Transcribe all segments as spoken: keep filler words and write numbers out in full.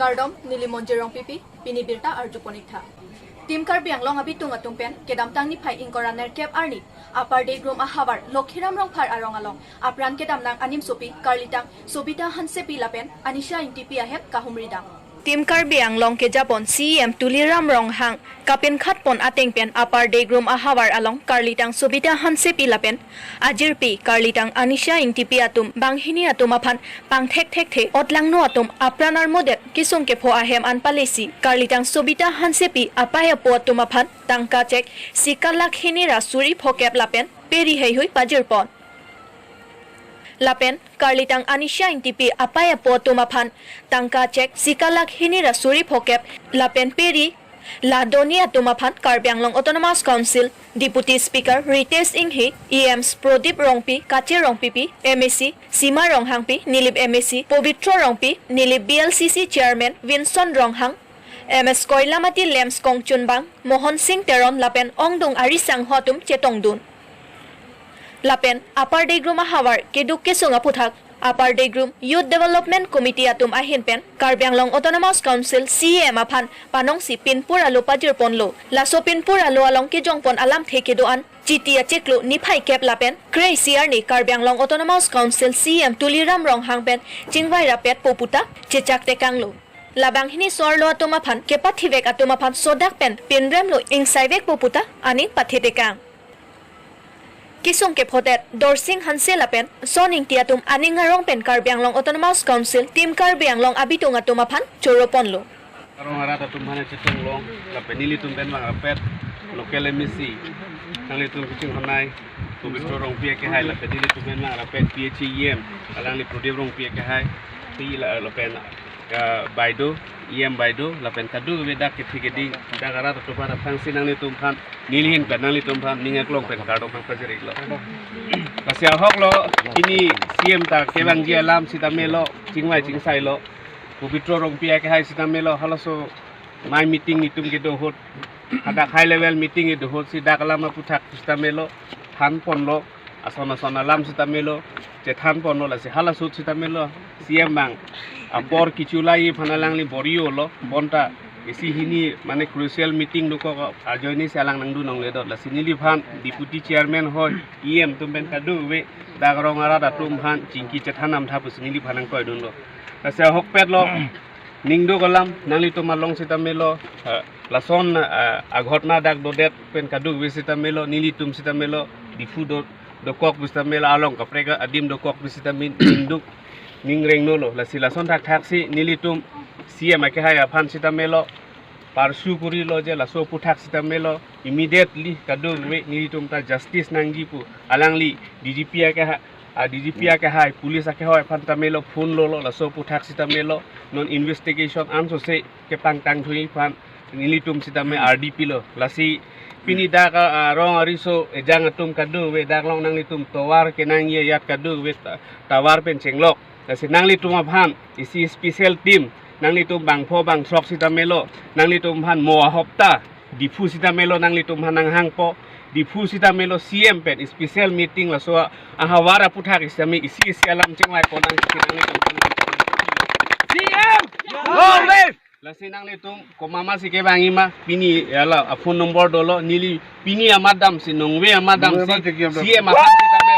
Kardom, neli Monjir Rongpipi, pini birta arjupon-iktha. Team Karbi Anglong abitung atum pen kedamtang niphai ingkoi ra nerkep arni Upper Deigrum ahavar Lokhiram Rongphar arong along apran kedamnang animsopi karlitang Sobita Hansepi lapen Anisha Ingtipi ahem kahumridam. Team Karbi Anglong kejapon C E M Tuliram Ronghang kapinkhatpon ateng pen Upper Deigrum ahavar along karlitang Sobita Hansepi lapen ajirpi karlitang Anisha Ingtipi atum banghini atum aphan pangthekthekthe otlangno atum apran armodet kesung kepho ahem an palesi karlitang Sobita Hansepi apei apo atum aphan tangka chek sika lakh hini ra suri phokep lapen peri heihui pajirpon. Lapen karlitang Anisha Ingtipi apei apo atum aphan tangka chek sika lakh hini ra suri phokep lapen peri la doni atum aphan Karbi Anglong Autonomous Council Deputy Speaker Ritesh Enghi, E Ms Prodip Rongpi, Kache Rongpipi, M A C Sima Ronghangpi, Nilip M A C Pobitro Rongpi, Nilip B L C C Chairman Vinson Ronghang, M S Koilamati Lems Kongchunbang, Mohon Singh Teron lapen ongdung ari sangho atum chetongdun. Lapen Upper Deigrum ahavar keduk kesung aphuthak Upper Deigrum Youth Development Committee atum ahin pen Karbi Anglong Autonomous Council C E M aphan panongsi pinpur alo pajirponlo. Laso pinpur alo along kejongpon alamthe kedo-an Chiti achiklo niphai kep lapen kre-isi arni Karbi Anglong Autonomous Council C E M Tuliram Ronghang pen chingvai rapetpo puta chechak tekanglo. Labang hini so-arlo atum aphan kepathivek atum aphan sodak pen pinremlo ingsaivekpo puta aning pathe tekang. Kesung kephodet Dorsing Hanse lapen Son Ingti atum aning arong pen Karbi Anglong Autonomous Council Team Karbi Anglong abitung atum aphan choroponlo. Arong arat atum aphan chetong long, lapen nelitum pen bang rapet, local M A C, nanglitum kachinghon-ai, Pobitro Rongpi akehai, lapen nelitum pen bang rapet P H E M, alangli Prodip Rongpi akehai, ti la, lapen, ah, Baido, E M Baido, lapen kadokave dak kethe kedi, dak arat atum aphan aphrangsi nanglitum aphan, neli ahin pen nanglitum aphan, ning aklong pen kardom pajir-iklo. Lasi ahok lo, pini C E M ta kevangji alam sitame lo, chingvai chingsailo, Pobitro Rongpi akehai sitame lo, halaso mai meeting itum kedo ahut, hadak high level meeting kedo ahut si dak alam aphuthak sitame lo, thanponlo, ason ason alam sitame lo, chethanponlo, lasi hala ahut sitame lo, C E M bang apor kecholai aphan alangli bor-ilo, bonta isi hini mane crucial meeting dokok ajoine si alang nangdun longle dot, lasi neliphan Deputy Chairman hoi, E M atum pen kadokave, dak arong arat atum aphan chingki chethan namtha pusi neliphan nangkoidunlo. Lasi ahokpet lo, ningduk alam, nanglitum along sitame lo, eh, lason, eh, aghotna dak dodet pen kadokave sitame lo, nelitum sitame lo, Diphu do, dokok pu sitame lo, along kaprek adim dokok pu sitame ningduk, ningrengno lo, lasi lason thakthaksi, nelitum C E M akehai aphan sitame lo, parsu kurilo je laso aphuthak sitame lo, immediately kadokave nelitum ta justice nangji pu, alangli D G P akehai, a D G P akehai, police akehai aphan tame lo phone lolo, laso aphuthak sitame lo, non investigation ansose kepangtangthui aphan nelitum sitame R D P lo. Lasi pini dak, ah, arong ariso ejang atum kadokave dak along nanglitum tovar kenangji ajat kadokave ta-, tovar pen chenglok. Lasi nanglitum aphan isi special team, nanglitum bangpho bangthrok sitame lo, nanglitum aphan mo ahopta Diphu sitame lo nanglitum aphan nanghangpo, Diphu sitame lo C E M pen special meeting laso ahavar aphuthak sitame isi isi alam chingvaipo nang si nanglitum aphan. C E M! Long live! Lasi nanglitum komat ma si kevangji ma, pini ya la, a phone number dolo, neli pini amat damsi, nungve amat damsi, nungve amat damsi, C E M aphan sitame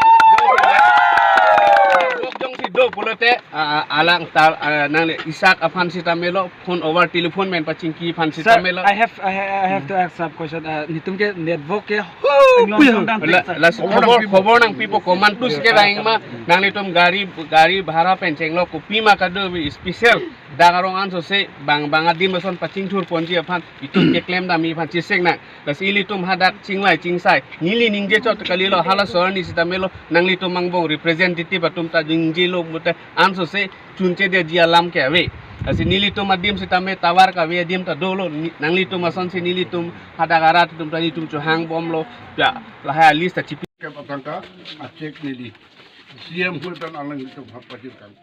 jongsi do pulote, a, a, alang ta, a, nangli isak aphan sitame lo, phone over telephone pen pachingki aphan sitame lo. Sir, I have, I ha-, I have to ask some question. Uh, netum ke network ke, oh, anglong puyo. Song dang la, la, khobor, khobor nangpipo, komat pusi kevangji ma, nanglitum gari, gari bhara pen chenglok, kopima kadokave special dak arong ansose bang bang adim ason pachingthurponji aphan itum keklem damji aphan chesek nang. Lasi ilitum hadak chingvai chingsai, neli ningje chot kalilo, halaso arni sitame lo, nanglitum angbong representative atum ta ningjelo pute ansose chunchedetji alam ke ave. Lasi nelitum adim sitame tovar kave adim ta dolo, ni-, nanglitum asonsi nelitum hadak arat atum ta nelitum chohangbomlo, ya, lahai a list ta chipi. Kep atangka, a check neli C E M hoi pen alanglitum aphan pajirkang.